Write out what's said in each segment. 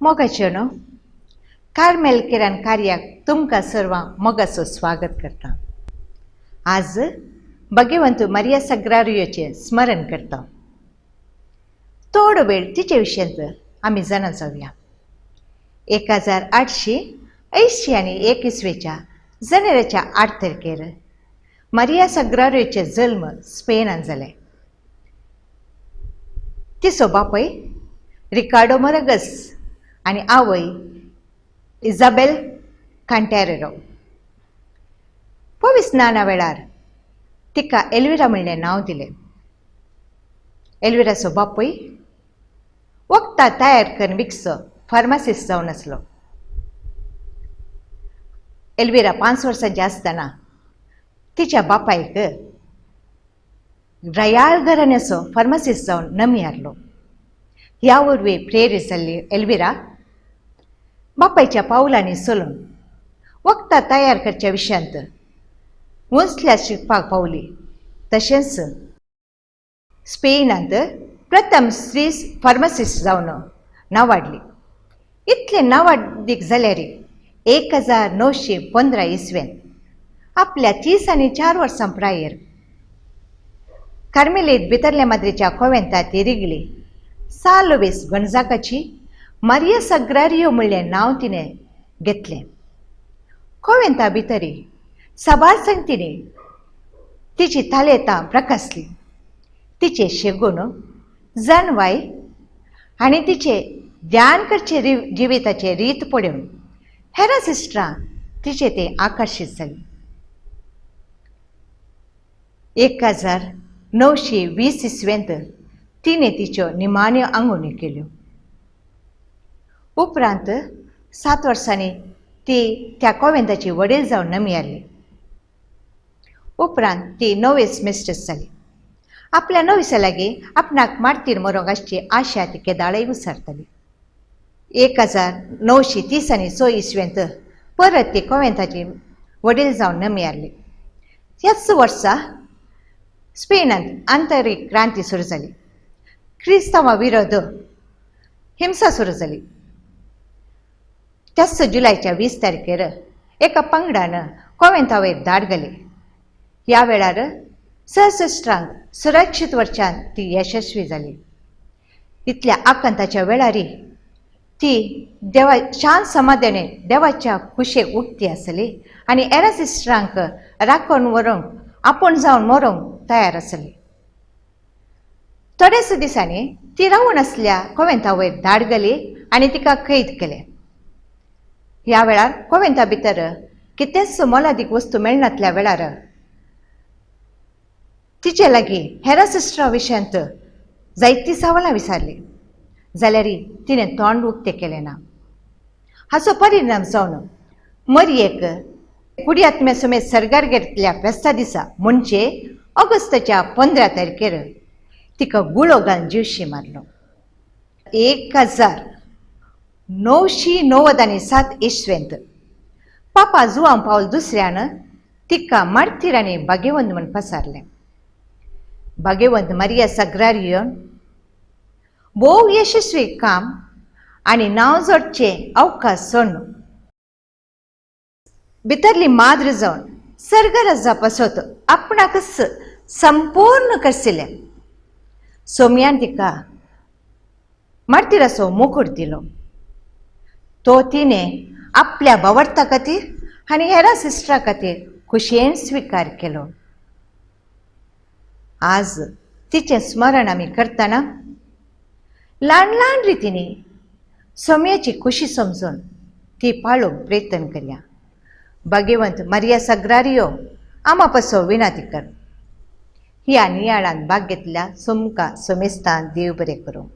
मोगाच्यो न्हू, कार्मेल किरण कार्याक तुमकां सर्वांक मोगाचो स्वागत करता. आज भगवंत मारिया सग्रारियोचें स्मरण करता. थोडो वेळ तिचे विशयांत आमी जाणा जावया. 1881 इसवेच्या जानेवारीच्या 8 तारखेर मारिया सग्रारियोचे जल्म स्पेनान जाले. तिचो बापूय रिकार्डो मोरगस आनी आवय इजाबेल कांटेरेरो. पविस नाना वेळार तिका एल्विरा म्हणलें नांव दिलें. एल्विराचो बापूय वखदां तयार करून विकचो फार्मासिस्ट जावन आसलो. एल्विरा 5 वर्सांची आसतना तिच्या बापायक रयाळ घराण्याचो फार्मासिस्ट जावन नमी हारलो. ह्या वरवीं प्रेरीत जाल्ली एल्विरा बापायच्या पावलांनी चलून वखदां तयार करच्या विशयांत उंचल्या शिकपाक पावली. तशेंच स्पेनांत प्रथम स्त्री फार्मासिस्ट जावन नांवाडली. इतलें नांवाडीक जाल्यार 1915 इसवेंत आपल्या 30 आनी 4 वर्सां प्रायेर कार्मेलीत भितरल्या माद्रीच्या कोवेंतात ती रिगली. सालवीस गणजाकाची मारिया सग्रारियो म्हणलें नांव तिणें घेतलें. कोवेंता भितरी साबार संगतींनी तिची तालेतां प्रकासली. तिचे शेगूण जानवाय आनी तिचे ध्यान करचे जिविताचे रीत पळोवन हेरां सिस्टरां तिचे ते आकर्शीत जाली. 1920 इसवेंत तिणें तिच्यो निमाण्यो आंगवण्यो केल्यो. उपरांत 7 वर्सांनी ती त्या कोवेंताची वडील जावन नमी आयली. उपरांत ती नोवेस मिस्ट्रेस जाली. आपल्या नविसा लागीं आपणाक मार्तीर मरोंक आसची आशा ती केदाळय विसारताली. 1930 आनी 6 इसवेंत परत ती कोवेंताची वडील जावन नमी आयली. ह्याच वर्सा स्पेनांत आंतरीक क्रांती सुरू जाली. क्रिस्तांवा विरोध हिंसा सुरू जाली. त्याच जुलयच्या 20 तारखेर एका पंगडान कोवेंता वयर धाड घाली. ह्या वेळार सशस्त्रांक सुरक्षीत वरच्यान ती यशस्वी जाली. इतल्या आकांताच्या वेळार ती देवा शांत समाधाने देवाच्या कुशेक उक्ती आसली आनी एरा सिस्टरांक राखून व्हरूंक आपूण जावन मरोंक तयार आसली. थोड्याच दिसांनी ती रावून आसल्या कोवेंता वयर धाड घाली आनी तिका कैद केलें. ह्या वेळार कोवेंता भितर कितेंच मोलादीक वस्तू मेळनातल्या वेळार तिचे लागीं हेरा सिस्टरा विशयांत जायतीं सवालां विचारलीं जाल्यार तिणें तोंड उक्तें केलें ना. हाचो परिणाम जावन मरयेक कुडी आत्म्या समेत सर्गार घेतल्या फेस्ता दिसा म्हणजे ऑगस्टाच्या 15 तारखेर तिका गुळो घालून जिवशी मारलो. 1997 इसवेंत पापा जुवां पावल दुसऱ्यान तिका मार्तीर आनी भाग्यवंत म्हूण पसारलें. भाग्यवंत मारिया सग्रारियोन भोव यशस्वी काम आनी नांव जोडचे अवकाश सोडून भितरली माद्र जावन सर्गराजा पासत आपणाकच संपूर्ण करसिलें. सोमयान तिका मार्तीराचो मुकुट दिलो. तो तिणें आपल्या भावार्था खातीर आनी हेरां सिस्टरा खातीर खुशयेन स्विकार केलो. आज तिचें स्मरण आमी करतना ल्हान ल्हान रितींनी सोम्याची खुशी समजून ती पाळूंक प्रयत्न करया. भाग्यवंत मारिया सग्रारियो आमा पासो विनाती कर. ह्या नियाळान भाग घेतल्या सुमकां सोमेस्तान देव बरें करूं.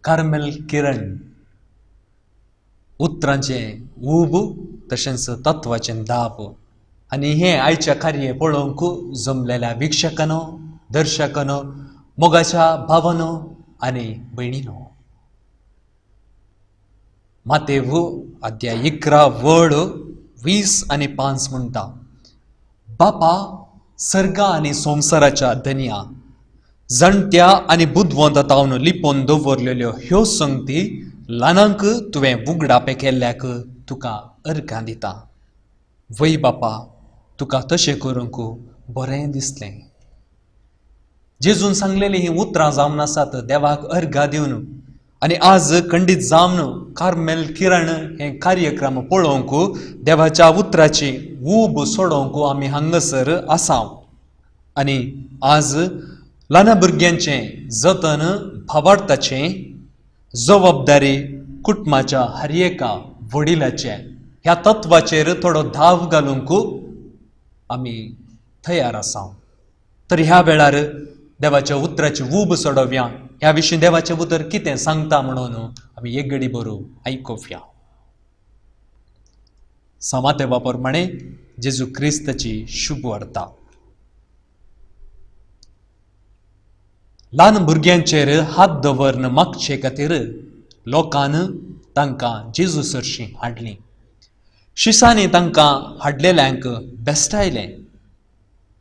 कार्मेल किरण उतरांचें ऊब तशेंच तत्वाचें दाप आनी हें आयच्या कार्य पळोवंक जमलेल्या वीक्षकांनो, दर्शकांनो, मोगाच्या भावानो आनी भयणीनो, मातेव अध्याय 11 वळ 20 आनी 5 म्हणटा, बापा सर्गा आनी संवसाराच्या धनया, जाणट्या आनी बुदवंत तावन लिपोवन दवरलेल्यो ह्यो संगती ल्हानांक तुवें उगडापें केल्ल्याक तुका अर्गां दिता. वय बापा, तुका तशें करूंक बरें दिसलें. जेजून सांगलेलीं हीं उतरां जावन आसात देवाक अर्गां दिवन. आनी आज खंडीत जावन कार्मेल किरण हे कार्यक्रम पळोवंक देवाच्या उतराची ऊब सोडोवंक आमी हांगासर आसा. आनी आज ल्हान भुरग्यांचें जतन भावार्थाचें जबाबदारी कुटुंबाच्या हर एका वडिलाचें ह्या तत्वाचेर थोडो धाव घालूंक आमी तयार आसा. तर ह्या वेळार देवाच्या उतराची ऊब सोडोवया. ह्या विशीं देवाचें उतर कितें सांगता म्हणून आमी एक घडी बरो आयकुया. समातेवा प्रमाणे जेजू क्रिस्ताची शुभ वार्ता. ल्हान भुरग्यांचेर हात दवरून मागचे खातीर लोकान तांकां जेजू सरशीं हाडलीं. शिसांनी तांकां हाडलेल्यांक बेस्टायलें.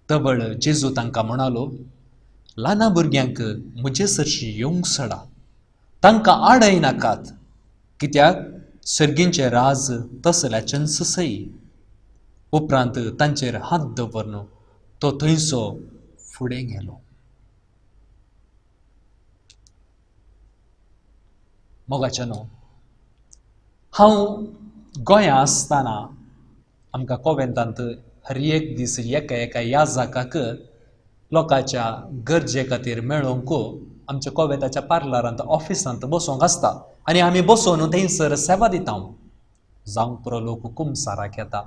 तवळ जेजू तांकां म्हणालो, ल्हान भुरग्यांक म्हजे सरशीं येवंक सोडा, तांकां आडय नाकात, कित्याक सर्गींचें राज तसल्याचेंच सई. उपरांत तांचेर हात दवरून तो थंयसो फुडें गेलो. मोगाच्यानो, हांव गोंया आसतना आमकां कोवेंतांत हर एक दीस एका एका याजाकाक लोकांच्या गरजे खातीर मेळोवंक आमच्या कोवेंताच्या पार्लरांत ऑफिसांत बसोवंक आसता. आनी आमी बसोवन थंयसर सेवा दिता. जावंक पुरो लोक कुमसाराक येता,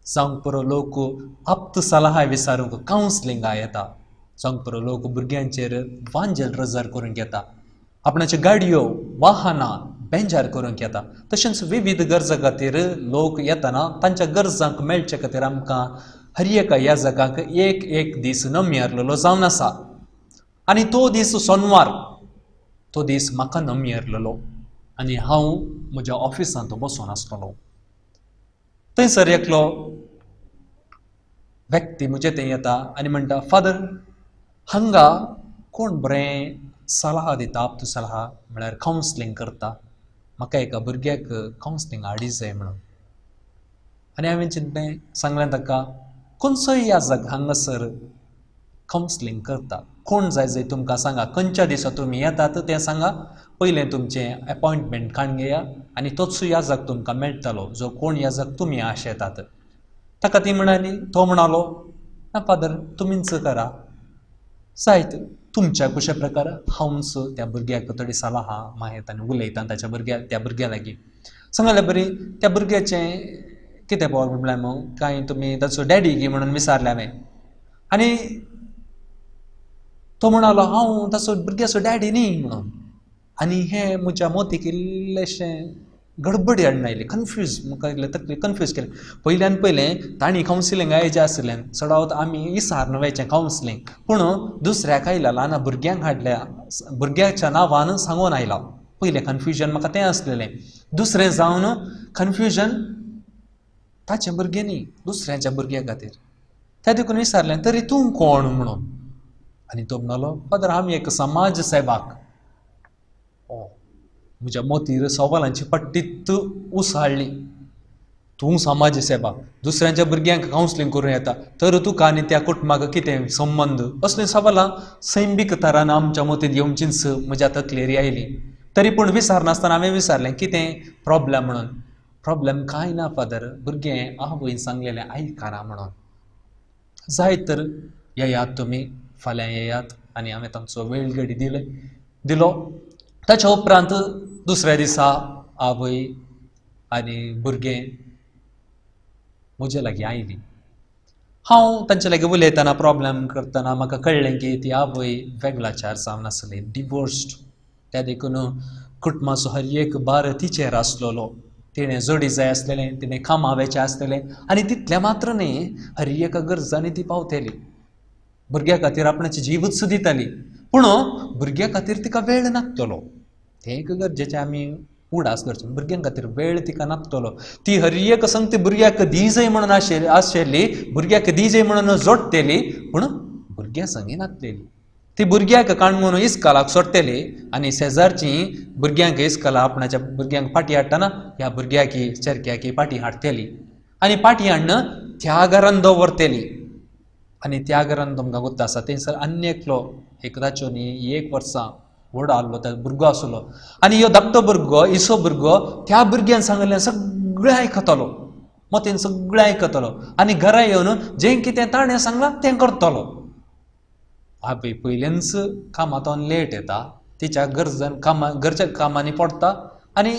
जावंक पुरो लोक आप्त सलाह विचारूंक कावन्सलिंगा येता, जावंक पुरो लोक भुरग्यांचेर वांजेल रजार करूंक येता, आपणाच्यो गाडयो वाहनां बेंजार करूंक येता. तशेंच विविध गरजां खातीर लोक येतना तांच्या गरजांक मेळचे खातीर आमकां हर एका याजकाक एक एक दीस नमयारलेलो जावन आसा. आनी तो दीस सोनवार, तो दीस म्हाका नमयारलेलो आनी हांव म्हज्या ऑफिसांत बसोन आसतलो. थंयसर एकलो व्यक्ती म्हजे थंय येता आनी म्हणटा, फादर, हांगा कोण बरें सलाह दिता, आप्त सलाह म्हळ्यार कावन्सलींग करता, म्हाका एका भुरग्याक कावन्सलींग हाडी जाय म्हणून. आनी हांवें चिंतलें, सांगलें ताका, खंयचोय याजक हांगासर कावन्सलींग करता, कोण जाय जाय तुमकां सांगा, खंयच्या दिसा तुमी येतात तें सांगा, पयलें तुमचें एपॉयंटमेंट काडून घेया आनी तोच याजक तुमकां मेळटलो जो कोण याजक तुमी आशेतात. ताका ती म्हणाली, तो म्हणालो, ना फादर, तुमीच करा जायत तुमच्या कशे प्रकार. हांवच त्या भुरग्याक थोडी सलाह मागीर आनी उलयता ताच्या भुरग्या त्या भुरग्या लागीं. सांगले बरी त्या भुरग्याचें कितें प्रॉब्लेम कांय तुमी ताचो डॅडी गी म्हणून विचारलें हांवें. आनी तो म्हणालो, हांव ताचो भुरग्याचो डॅडी न्ही म्हणून. आनी हें म्हज्या मोतीक इल्लेशें गडबडी हाडून आयली, कन्फ्यूज, म्हाका इल्लें तकली कन्फ्यूज केलें. पयल्यान पयलें तांणी कावन्सिलिंग आयचें आसलें, चडावत आमी इसार वयचें कावन्सिलींग, पूण दुसऱ्याक आयला ल्हान भुरग्यांक हाडल्या, भुरग्याच्या नांवान सांगून आयला. पयलें कन्फ्युजन म्हाका तें आसलेलें. दुसरें जावन कन्फ्युजन ताचें भुरगें न्ही, दुसऱ्यांच्या भुरग्या खातीर. त्या देखून विचारलें, तरी तूं कोण म्हणून. आनी तो म्हणालो, फादर, आमी एक समाज सेवाक. म्हज्या मोतीर सवालांची पट्टीत उसहाडली. तूं समाज सेवा, दुसऱ्यांच्या भुरग्यांक कावन्सलींग करूं येता, तर तुका आनी त्या कुटुंबाक कितें संबंद, असलीं सवालां सैमीक तरान आमच्या मोतींत येवचींच म्हज्या तकलेर आयली. तरी पूण विचारनासतना हांवें विचारलें, कितें प्रॉब्लम म्हणून. प्रॉब्लम कांय ना फादर, भुरगें आवयन सांगलेलें आयकना म्हणून. जाय तर येयात तुमी, फाल्यां येयात. आनी हांवें तांचो वेळ घडी दिलो. ताच्या उपरांत दुसऱ्या दिसा आवय आनी भुरगें म्हजे लागीं आयलीं. हांव तांचे लागीं उलयतना प्रॉब्लम करतना म्हाका कळ्ळें की ती आवय वेगळाचार जावन आसली, डिवोर्स्ड. त्या देखून कुटुंबाचो हर एक भार तिचेर आसलेलो. तिणें जोडी जाय आसलेलें, तिणें कामां वयचें आसलेलें, आनी तितलें मात्र न्ही, हर एका गरजांनी ती पावतली. भुरग्या खातीर आपणाची जीवच दिताली, पूण भुरग्या खातीर तिका वेळ नासतलो. तें एक गरजेचें आमी उडास करचें, भुरग्यां खातीर वेळ तिका नासतलो. ती हर एक संगती भुरग्याक दी जाय म्हणून आशिल्ली, भुरग्याक दी जाय म्हणून जोडटली, पूण भुरग्यां संगी नासलेली. ती भुरग्याक काणगून इस्कालाक सोडटली आनी शेजारची भुरग्यांक इस्काला आपणाच्या भुरग्यांक पाटी हाडटना ह्या भुरग्याकी चेरक्याकी पाटी हाडटली आनी पाटी हाडून त्या घरान दवरतली. आनी त्या घरान तुमकां गोत्ता आसा थंयसर आनी एकलो एक ताच्यो न्ही 1 वर्सां व्हड आहलो त्या भुरगो आसलो आनी ह्यो धाकटो भुरगो इसो भुरगो त्या भुरग्यान सांगलें सगळें आयकतलो, मतीन सगळें आयकतलो आनी घरा येवन जें कितें ताणें सांगलां तें करतलो. आवय पयलेंच कामांतून लेट येता, तिच्या गरजन कामा घरच्या कामांनी पडटा आनी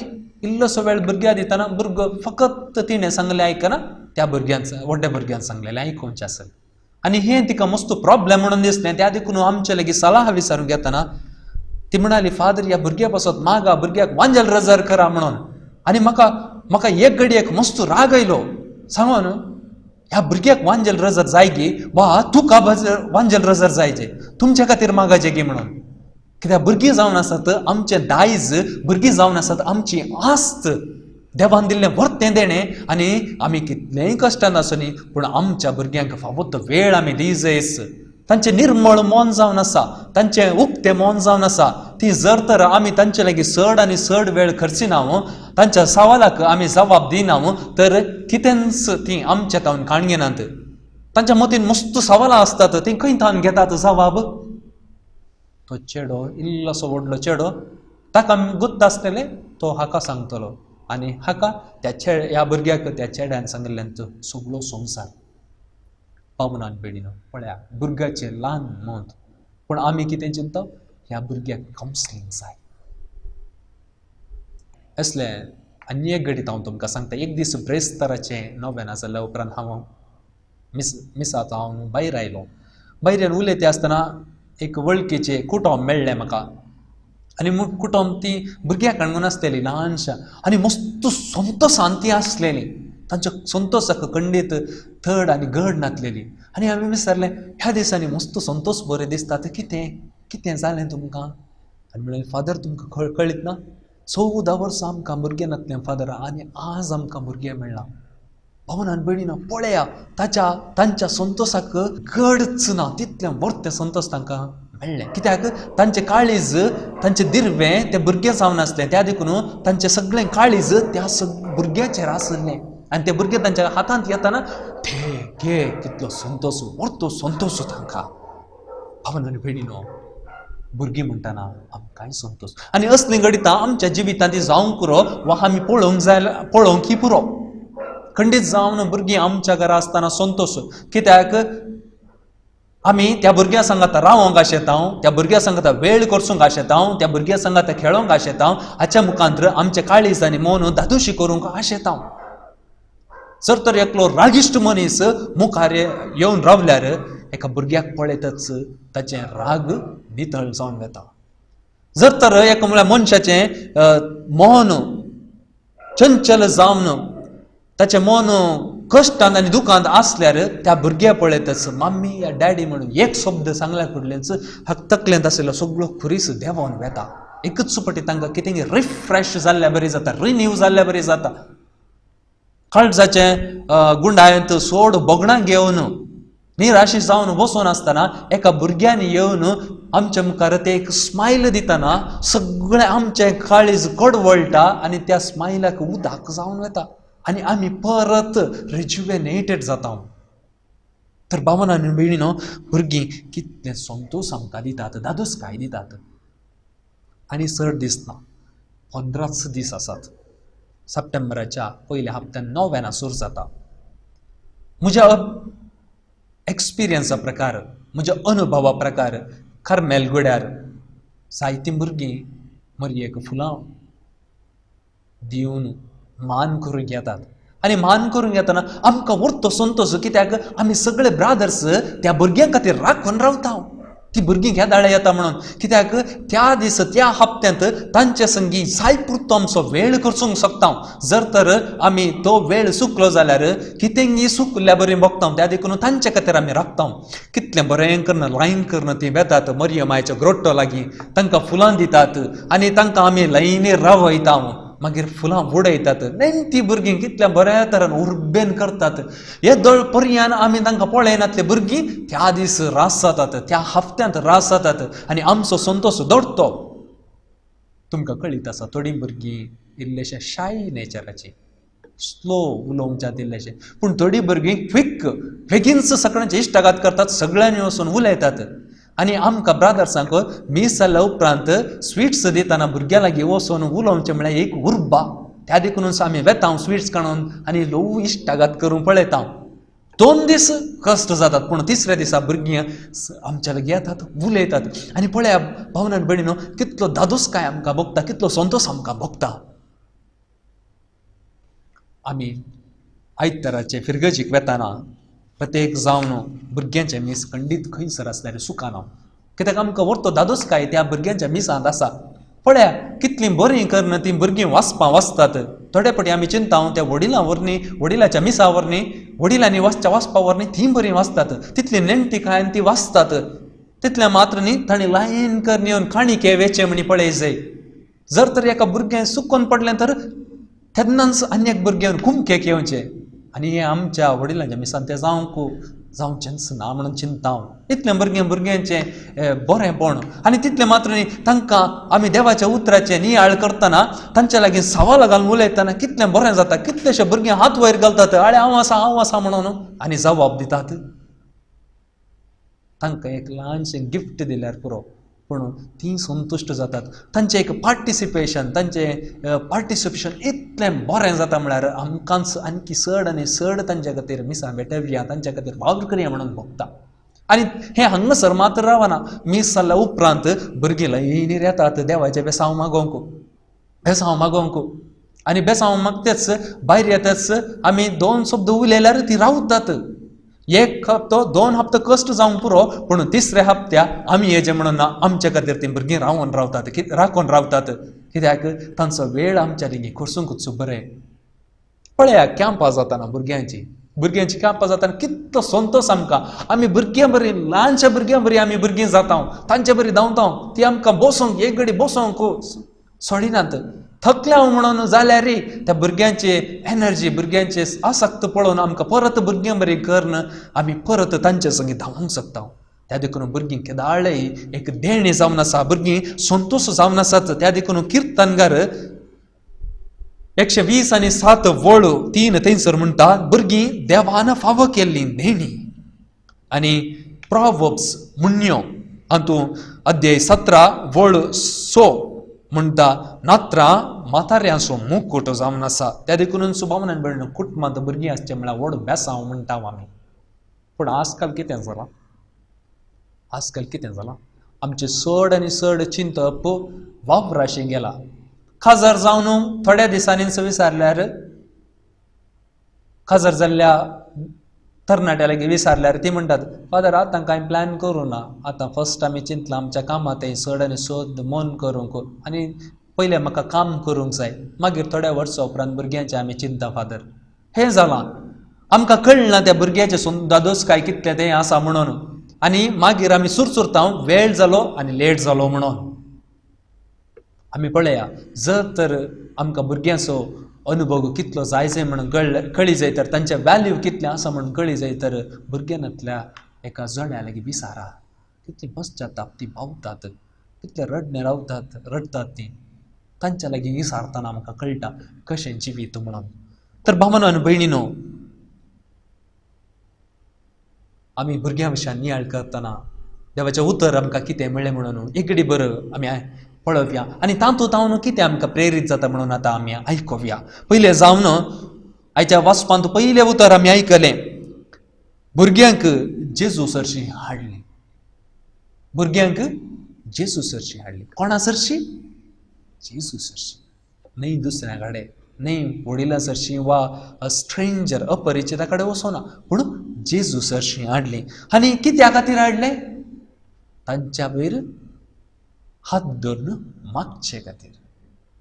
इल्लोसो वेळ भुरग्याक दितना भुरगो फकत तिणें सांगलें आयकना, त्या भुरग्यान व्हडल्या भुरग्यान सांगलेलें आयकुचें आसलें. आनी हें तिका मस्त प्रॉब्लेम म्हणून दिसलें. त्या देखून आमचे लागीं सलाह विचारूंक येतना ती म्हणाली, फादर ह्या भुरग्या पासत मागा, भुरग्याक वांजेल रजर करा म्हणून. आनी म्हाका म्हाका एक घडयेक मस्त राग आयलो, सांगून ह्या भुरग्याक वांजेल रजर जाय गी वा तुका वांजेल रजर जायचे तुमच्या खातीर मागाचे गी म्हणून. कित्याक भुरगीं जावन आसात आमचें दायज, भुरगीं जावन आसात आमची आस्त, देवान दिल्लें वर्तें देणें. आनी आमी कितलेंय कश्टान आसूं पूण आमच्या भुरग्यांक फावो तो वेळ आमी दी जायस. तांचें निर्मळ मन जावन आसा, तांचें उक्तें मन जावन आसा. ती जर तर आमी तांचे लागीं चड आनी चड वेळ खर्चिना, तांच्या सवालाक आमी जबाब दिना तर कितेंच ती आमच्या तावन काण घेनात. तांच्या मतीन मस्त सवालां आसतात, ती खंय तावन घेतात जबाब. तो चेडो इल्लोसो व्हडलो चेडो ताका गुत्त आसतलें तो हाका सांगतलो आनी हाका त्या ह्या भुरग्याक त्या चेड्यान सांगिल्ल्यान सगळो संवसार. पावनान बेडिनो पळया भुरग्याचें ल्हान मत, पूण आमी कितें चिंतता ह्या भुरग्याक कावन्सिलींग जाय. असलें आनी एक घडीत हांव तुमकां सांगता, एक दीस ब्रेस्ताराचें नोवेना जाल्या उपरांत हांव मिसाचो हांव भायर आयलो. भायर येवन उलयता आसतना एक वळखीचें कुटुंब मेळ्ळें म्हाका आनी कुटुंब ती भुरग्याक काणगून आसलेली ल्हानशा आनी मस्त संतोसान ती आसलेली. तांच्या संतोसाक खंडीत थड आनी गड नासलेली. आनी हांवें विचारलें, ह्या दिसांनी मस्त संतोस बरें दिसता तर कितें कितें जालें तुमकां? आनी म्हणलें, फादर तुमकां कळीत ना, 14 वर्सां आमकां भुरगें नासलें फादर आनी आज आमकां भुरगें मेळ्ळां. भावनान भयणीन पळया ताच्या तांच्या संतोसाक गडच ना, तितलें वर्तें संतोस तांकां मेळ्ळें. कित्याक तांचें काळीज तांचें दिरवें तें भुरगें जावन आसलें, त्या देखून तांचें सगळें काळीज त्या भुरग्याचेर आसलें आनी ते भुरगे तांच्या हातांत येतना ते घे कितलो संतोस वर्तो संतोस तांकां. भावना आनी भयणीनो, भुरगीं म्हणटना आमकांय संतोस. आनी असलीं घडितां आमच्या जिवितांत ती जावंक पुरो वा आमी पळोवंक जाय, पळोवंक ही पुरो. खंडीत जावन भुरगीं आमच्या घरा आसतना संतोस, कित्याक आमी त्या भुरग्यां सांगाता रावोंक आशेता, त्या भुरग्यां सांगाता वेळ करसूंक आशेता, त्या भुरग्यां सांगाता खेळोंक आशेता. हाच्या मुखांतर आमच्या काळीज आनी मन धादोशी करूंक आशेता. जर तर एकलो रागिश्ट मनीस मुखार येवन रावल्यार एका भुरग्याक पळयतच ताचें राग नितळ जावन वता. जर तर एका म्हळ्यार मनशाचें मन चंचल जावन ताचें मन कश्टान आनी दुखांत आसल्यार त्या भुरग्या पळयतच मम्मी या डॅडी म्हणून एक शब्द सांगल्या फुडल्याच तकलेंत आशिल्लो सगळो खुरीस देंवोन वता. एकच पटी तांकां कितें रिफ्रेश जाल्ल्या बरी जाता, रिन्यू जाल्ल्या बरी जाता. काळजाचें गुंडायंत सोड भोगणां घेवन निराशी जावन बसून आसतना एका भुरग्यान येवन आमच्या मुखार ते एक स्मायल दितना सगळें आमचें काळीज कडवळटा आनी त्या स्मायलाक उदक जावन वता आनी आमी परत रिज्युवेनेटेड जाता. तर भावना आनी भयणीनो, भुरगीं कितलें संतोश आमकां दितात, धादोसकाय दितात. आनी चड दीस ना, 15 दीस आसात. सप्टेंबराच्या पयल्या हप्त्यान नोव्याना सुरू जाता. म्हज्या एक्सपिरियन्सा प्रकार, म्हज्या अनुभवा प्रकार कार्मेल गुड्यार जायतीं भुरगीं मरयेक फुलां दिवन मान करूंक येतात आनी मान करूंक येतना आमकां उरतो संतोश, कित्याक आमी सगळे ब्रादर्स त्या भुरग्यां खातीर राखून रावता. ती भुरगीं घेदाळे येता म्हणून, कित्याक त्या दीस त्या हप्त्यांत तांचे संगी जाय पुरतो आमचो वेळ करसूंक शकता. जर तर आमी तो वेळ चुकलो जाल्यार कितेंय चुकल्या बरी भोगता, त्या देखून तांचे खातीर आमी राखता. कितलें बरें करून लायन करून ती वेतात मरियमायच्या ग्रोट्टो लागीं, तांकां फुलां दितात आनी तांकां आमी लायनीर रावयता. मागीर फुलां उडयतात. नेणटी भुरगीं कितल्या बऱ्या तरान उर्बेन करतात. हे दळ पर्यान आमी तांकां पळयनातले भुरगीं त्या दीस रास जातात, त्या हप्त्यांत रास जातात आनी आमचो संतोश दडतो. तुमकां कळीत आसा थोडीं भुरगीं इल्लेशे शाय नेचराची, स्लो उलोवंक इल्लेशे, पूण थोडीं भुरगीं क्विक बेगीनच सगळ्यांचे इश्टागात करतात, सगळ्यांनी वचून उलयतात. आनी आमकां ब्रादर्सांक मीस जाल्या उपरांत स्विट्स दितना भुरग्यां लागीं वचून उलोवचें म्हळ्यार एक उर्बा. त्या देखूनच आमी वेता स्विट्स काडून आनी ल्हवू इश्टागात करूंक पळयता. 2 दीस कश्ट जातात पूण तिसऱ्या दिसा भुरगीं आमच्या लागीं येतात, उलयतात. आनी पळया भावना भयणीनो, कितलो दादोसकाय आमकां भोगता, कितलो संतोश आमकां भोगता. आमी आयताराचे फिरगजीक वेताना प्रत्येक जावन भुरग्यांचे मीस खंडीत खंयसर आसल्यार सुखाना, कित्याक आमकां व्हरतो दादोसकाय त्या भुरग्यांच्या मिसांत आसा. पळया कितलीं बरीं करून तीं भुरगीं वाचपां वाचतात. थोडे फावटी आमी चिंता त्या वडिलां वरनी, वडिलाच्या मिसा वरनी, वडिलांनी वाचच्या वाचपा वरनी तीं बरीं वाचतात, तितली नेणटिकायेन तीं वाचतात. तितलें मात्र न्ही, तांणी लायन करून येवन काणिके वेचें म्हणी पळय जाय. जर तर एका भुरग्यान सुकोन पडलें तर तेन्नाच आनी एक भुरग्यान कुमकेक येवचें. आनी हें आमच्या वडिलांच्या मिसान तें जावंक जावचेंच ना म्हणून चिंता हांव. इतलें भुरगें भुरग्यांचें बरेंपण. आनी तितलें मात्र न्ही, तांकां आमी देवाच्या उतराचें नियाळ करतना तांच्या लागीं सवाल घालून उलयतना कितलें बरें जाता. कितलेशे भुरगीं हात वयर घालतात, आळे हांव आसा, हांव आसा म्हणून, आनी जबाब दितात. तांकां एक ल्हानशें गिफ्ट दिल्यार पुरो, पूण तीं संतुश्ट जातात. तांचें एक पार्टिसिपेशन, तांचें पार्टिसिपेशन इतलें बरें जाता म्हळ्यार आमकांच आणकी चड आनी चड तांच्या खातीर मिसां भेटोवया, तांच्या खातीर वावर करया म्हणून भोगता. आनी हें हांगासर मात्र रावना, मीस जाल्या उपरांत भुरगीं लायनीर येतात देवाचें बेसांव मागोवंक, बेसांव मागोवंक. आनी बेसांव मागतेच भायर येताच आमी 2 शब्द उलयल्यार ती रावतात. 1 हप्तो 2 हप्तो कश्ट जावंक पुरो, पूण तिसऱ्या हप्त्या आमी येजे म्हणून ना, आमच्या खातीर तीं भुरगीं रावोन रावतात, राखून रावतात. कित्याक तांचो वेळ आमच्या लागीं खर्चूंकच बरें. पळया कॅम्पां जाताना भुरग्यांची, भुरग्यांची कॅम्पां जाताना कितलो संतोश आमकां. आमी भुरग्यां बरी, ल्हानशा भुरग्यां बरी आमी भुरगीं जाता, तांचे बरी धांवता, ती आमकां बसोंक एक घडी बसोंक सोडिनात. थकल्या म्हणून जाल्यार त्या भुरग्यांचे एनर्जी, भुरग्यांचे आसक्त पळोवन आमकां परत भुरग्यां बरी करून आमी परत तांचे संगी धांवंक शकता. त्या देखून भुरगीं केदाळय एक देणें जावन आसा, भुरगीं संतोश जावन आसात. त्या देखून किर्तनगार 120 आनी 7 वळ 3 थंयसर म्हणटा, भुरगीं देवान फावो केल्ली देणी. आनी प्रॉवर्ब्स मुण्यो हातूंत अध्याय 17 वळ 6 म्हणटा, नात्रां म्हाताऱ्यांचो मुकुट जावन आसा. त्या देखून सुभावनान भयण कुटुंबांत भुरगीं आसचें म्हळ्यार व्हड बेसांव म्हणटा आमी. पूण आजकाल कितें जालां, आजकाल कितें जालां, आमचें चड आनी चड चिंतप वावराशें गेलां. खाजर जावन थोड्या दिसांनीच विसारल्यार, खाजर जाल्ल्या तरणाट्या लागीं विसारल्यार ती म्हणटात, फादर आतां कांय प्लॅन करूं ना, आतां फर्स्ट आमी चिंतलां आमच्या कामांत चड आनी चड मन करूंक आनी पयलें म्हाका काम करूंक जाय, मागीर थोड्या वर्सां उपरांत भुरग्यांचें आमी चिंता फादर. हें जालां आमकां कळना त्या भुरग्याचें दादोस काय कितलें तें आसा म्हणून, आनी मागीर आमी सुरसुरता वेळ जालो आनी लेट जालो म्हणून. आमी पळया जर तर आमकां भुरग्यांचो अनुभव कितलो जाय जाय म्हणून कळी जाय तर, तांचें वॅल्यू कितलें आसा म्हणून कळी जाय तर भुरग्यांतल्या एका जोड्या लागीं विसारा कितली पश्चाताप ती पावतात, कितले रडणे रावतात, रडटात ती, तांच्या लागीं विसारतना आमकां कळटा कशें जिवीत म्हणून. तर भावानो आनी भयणीनो, आमी भुरग्यां विशयान नियाळ करतना देवाचें उतर आमकां कितें मेळ्ळें म्हणून एकडे बरं आमी पळोवया आनी तातूंत हांव कितें आमकां प्रेरीत जाता म्हणून आतां आमी आयकुया. पयलें जावन आयच्या वाचपांत पयलें उतर आमी आयकलें, भुरग्यांक जेजू सरशी हाडली, भुरग्यांक जेजू सरशी हाडली. कोणा सरशी? जेजू सरशी, न्हय दुसऱ्या कडेन, न्हय वडिलां सरशी वा स्ट्रेंजर अपरिचिता कडेन वचोना, पूण जेजू सरशी हाडली. आनी कित्या खातीर हाडलें? तांच्या वयर हात धरून मागचे खातीर.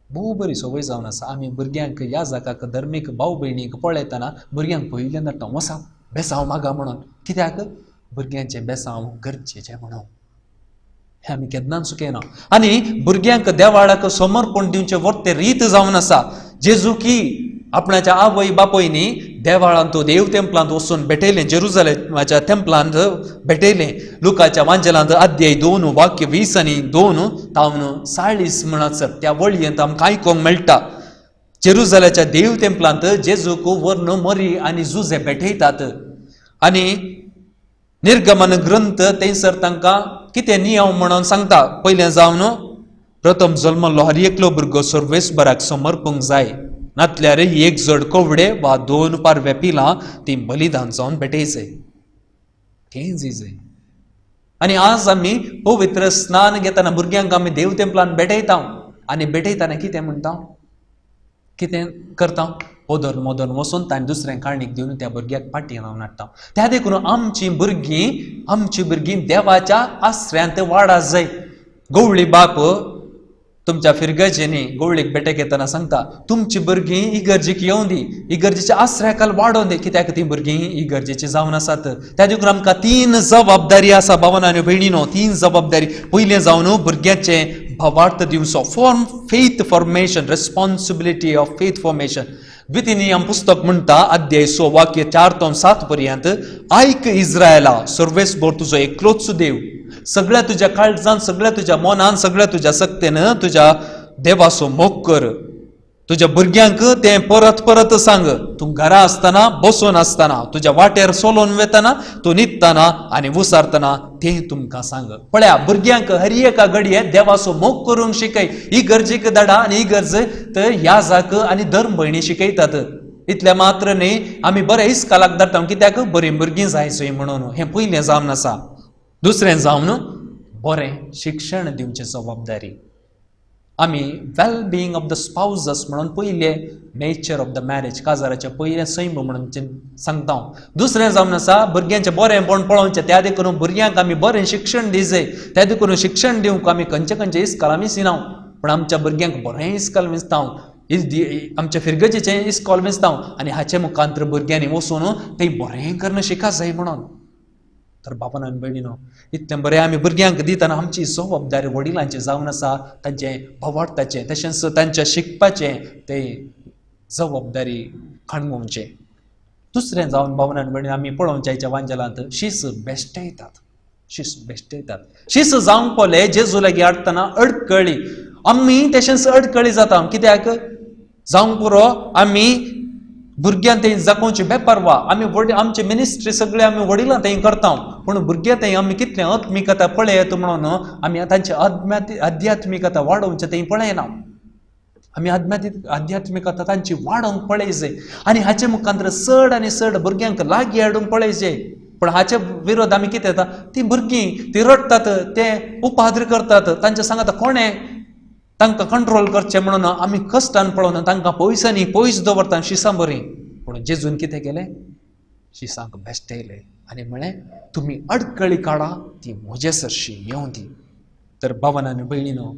भोव बरी संवय जावन आसा आमी भुरग्यांक ह्या जाकाक धर्मीक भाव भयणीक पळयतना भुरग्यांक पयल्यान धाडटा, वसा बेसांव मागा म्हणून. कित्याक? भुरग्यांचें बेसांव गरजेचें म्हणून. हें आमी केन्नाच चुकयना. आनी भुरग्यांक देवाळाक समर्पण दिवचें वर्ते रीत जावन आसा. जेजू की आपणाच्या आवय बापयनी देवाळांत देव तेंपलांत वचून भेटयलें, जेरुजलेमाच्या तेंपलांत भेटयलें. लुकाच्या वांजेलांत अध्याय 2 वाक्य 20 आनी 2 तावन 40 म्हणसर त्या वळयेंत आमकां आयकूंक मेळटा. जेरुजलेमाच्या देव तेंपलांत जेजूक व्हरून मरी आनी जुजे भेटयतात आनी निर्गमन ग्रंथ थंयसर तांकां कितें नियम म्हणून सांगता. पयलें जावन प्रथम जल्मल्लो हर एकलो भुरगो सर्वेस्पराक समर्पूंक जाय, नातल्यार एक जोड कोवडे वा 2 पारवे पिलां ती बलिदान जावन भेटयचें तें जिजय. आनी आज आमी पवित्र स्नान घेतना भुरग्यांक आमी देव तेंपलान भेटयता आनी भेटयतना कितें म्हणटा, कितें करता, ओदर मोदर वचून ताणें दुसऱ्या कारणीक दिवन त्या भुरग्याक पाटी लावन हाडटा. त्या देखून आमची भुरगीं देवाच्या आसऱ्यांत वाडा जाय. गवळी बाप तुमच्या फिरगजेनी गवळीक बेटेक येतना सांगता, तुमची भुरगीं इगर्जेक येवं दी, इगर्जेच्या आसऱ्याकाल वाडोवन दी, कित्याक ती भुरगीं इगर्जेची जावन आसात. त्या देखून आमकां 3 जबाबदारी आसा भावान आनी भयणीनो, 3 जबाबदारी. पयलें जावन भुरग्याचें भावार्थ दिवचो, form faith formation, responsibility of faith formation. द्वितीय नियम पुस्तक म्हणटा अध्याय 6 वाक्य 4 ते 7 पर्यंत, आयक इस्रायला, सर्वेस्पर तुजो एकलोच देव, सगळ्या तुज्या काळजान, सगळ्या तुज्या मनान, सगळ्या तुज्या सक्तेन तुज्या देवाचो मोग कर. तुज्या भुरग्यांक तें परत परत सांग. तूं घरा आसतना, बसून आसतना, तुज्या वाटेर सोलोवन वेतना, तूं न्हिदतना आनी उसारतना तें तुमकां सांग. पळया भुरग्यांक हर एका घडये देवाचो मोग करूंक शिकय. इगर्जेक धाडा आनी इगर्ज तर याजाक आनी धर्म भयणी शिकयतात. इतलें मात्र न्ही, आमी बरें इस्कालाक धाडटा कित्याक बरीं भुरगीं जायचीं म्हणून. हें पयलें जावन आसा. दुसरें जावन बरें शिक्षण दिवचें जबाबदारी. आमी well being of the spouses म्हणून पयलें नेचर ऑफ the marriage, काजाराचें पयलें सैम म्हणून सांगता हांव. दुसरें जावन आसा भुरग्यांचें बरेंपण पळोवचें, त्या देखून भुरग्यांक आमी बरें शिक्षण दिवचें. त्या देखून शिक्षण दिवंक आमी खंयचे खंयचे इस्काल आमी सिनाव, पूण आमच्या भुरग्यांक बरें इस्काल विंचता, आमच्या फिरगजेचें इस्कॉल विंचता आनी हाचे मुखांतर भुरग्यांनी वचून तें बरें करून शिका जाय म्हणून. तर बापान आनी भयणीनो, इतलें बरें आमी भुरग्यांक दितना आमची जबाबदारी वडिलांची जावन आसा तांचें भावार्थाचें तशेंच तांच्या शिकपाचें तें जबाबदारी खाणगोवचें. दुसरें जावन बाबान आनी भयणीन आमी पळोवच्या हाच्या वांजेलांत शीस बेश्टयतात, शीस बेश्टयतात. शीस जावंक पळय जेजू लागीं हाडटना अडकळी, आमी तशेंच अडकळी जाता. कित्याक जावंक पुरो आमी भुरग्यां थंय जाकोवची बेपरवा, आमी व्हड आमचे मिनिस्ट्री सगळे आमी वडिलां थंय करता, पूण भुरग्यां थंय आमी कितलें आत्मिकता पळयत म्हणून आमी तांची आध्यात्मिकता वाडोवचें थंय पळयना. आमी आध्यात्मिकता तांची वाडोवंक पळयचे आनी हाचे मुखांतर चड आनी चड भुरग्यांक लागीं हाडूंक पळयचे. पूण हाचे विरोध आमी कितें येता, ती भुरगीं ती रडटात, ते उपाद्र करतात, तांचे सांगता कोणें तांकां कंट्रोल करचें म्हणून आमी कश्टान पळोवन तांकां पयसांनी पयस दवरता शिसां बरीं. पूण जेजून कितें केलें, शिसांक बेश्टयलें आनी म्हळें तुमी अडकळी काडा, ती म्हजे सरशी येवं दी. तर बाबान आनी भयणीनो,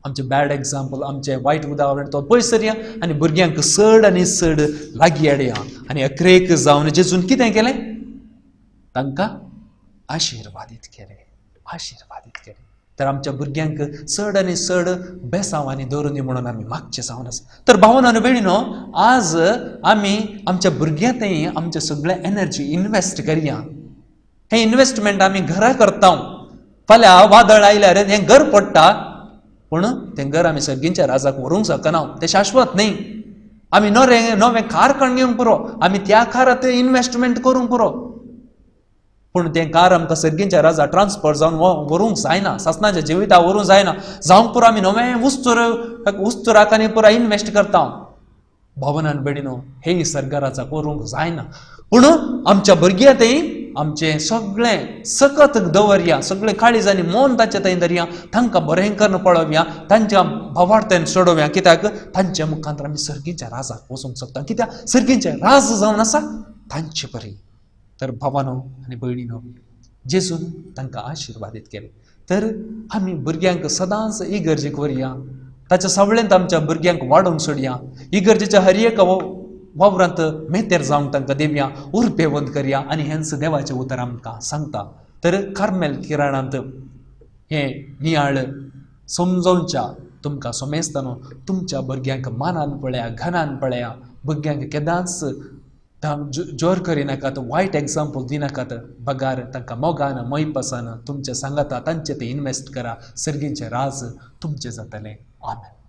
आमचें बॅड एग्जाम्पल, आमचें वायट उदाहरण तो पयस सरया आनी भुरग्यांक चड आनी चड लागीं हाडया. आनी अकरेक जावन जेजून कितें केलें, तांकां आशिर्वादीत केलें, आशिर्वादीत केलें. तर आमच्या भुरग्यांक चड आनी चड बेसांवांनी दवरून दी म्हणून आमी मागचें जावन आसा. तर भावान आनी भयणीनो, आज आमी आमच्या भुरग्यां थंय आमचें सगळें एनर्जी इनवेस्ट करया. हें इनवेस्टमेंट आमी घरा करता. फाल्यां वादळ आयल्यार हें घर पडटा, पूण तें घर आमी सर्गींच्या राजाक व्हरूंक शकना, तें शाश्वत न्ही. आमी नवें कार काडून घेवंक पुरो, आमी त्या कारांत इनवेस्टमेंट करूंक पुरो, पूण तें कार आमकां सर्गींच्या राजा ट्रान्सफर जावन व्हरूंक जायना, सासणाच्या जिविता व्हरूंक जायना. जावंक पुरो आमी नवें उस्तुराक आनी पुरा इनवेस्ट करता. भावनान आनी भयणीनो, हे सर्गाराजाक व्हरूंक जायना, पूण आमच्या भुरग्यां थंय आमचें सगळें सकत दवरया, सगळें काळीज आनी मन तांचे थंय धरया, तांकां बरें करून पळोवया, तांच्या भावार्थान सोडोवया. कित्याक तांच्या मुखांतर आमी सर्गींच्या राजाक वचूंक शकता. कित्याक सर्गींचे राज जावन आसा तांचे परी. तर भावानो आनी भयणीनो, जेजून तांकां आशिर्वादीत केले. तर आमी भुरग्यांक सदांच इगर्जेक व्हरया, ताच्या सावळेंत आमच्या भुरग्यांक वाडोवंक सोडया, इगर्जेच्या हर एका वावरांत मेतेर जावंक तांकां दिवया, उर्बेवंत करया. आनी हेंच देवाचें उतर आमकां सांगता. तर कार्मेल किराणांत हें नियाळ समजोवच्या तुमकां सोमेस्तानो, तुमच्या भुरग्यांक मानान पळया, घनान पळया. भुरग्यांक केदांच जोर करिनाकात, वायट एग्जाम्पल दिनाकात, बगार तांकां मोगान मोयपासान तुमच्या सांगाता तांचे ते इन्वेस्ट करा. सर्गींचें राज तुमचें जातलें. आमेन.